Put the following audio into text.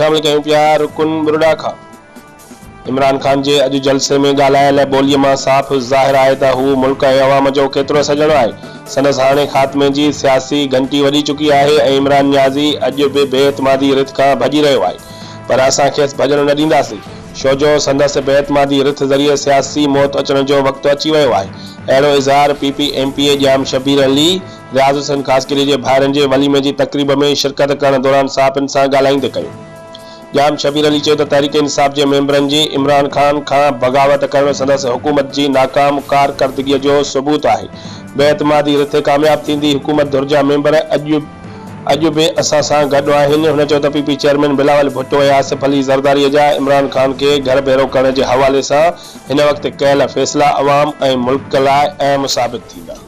شامل ڪيون پيا رڪن ٻرڙا کان. عمران خان جي اڄ جلسي ۾ ڳالهايل ٻوليء مان صاف ظاهر آهي ته هو ملڪ ۽ عوام جو ڪيترو سڄڻ آهي. سندس هاڻي خاتمي جي سياسي گهنٽي وڄي چڪي آهي ۽ عمران نيازي اڄ به بي اعتمادي رٿ کان ڀڄي رهيو آهي پر اسان کيس ڀڄڻ نه ڏينداسين ڇو جو سندس بي اعتمادي رٿ ذريعي سياسي موت اچڻ جو وقت اچي ويو آهي. اهڙو اظهار P P M P A Jam Shabbir Ali, Riaz Hussain Khaskheli جي ڀائرن جي وليمي جي تقريب ۾ شرڪت ڪرڻ دوران صحافين سان ڳالهائيندي ڪيو. ڄام شبير علي چيو ته تحريڪ انصاف جي ميمبرن جي عمران خان کان بغاوت ڪرڻ سندس حڪومت جي ناڪام ڪارڪردگي جو ثبوت آهي، بي اعتمادي رٿ ڪامياب ٿيندي، حڪومت ڌر جا ميمبر اڄ اڄ به اسان سان گڏ آهن، هن چيو ته P P chairman Bilawal Bhutto ۽ Asif Ali Zardari جا عمران خان کي گهر ڀيرو ڪرڻ جي حوالي سان هن وقت ڪيل فيصلا عوام ۽ ملڪ لاء اهم ثابت ٿيندا.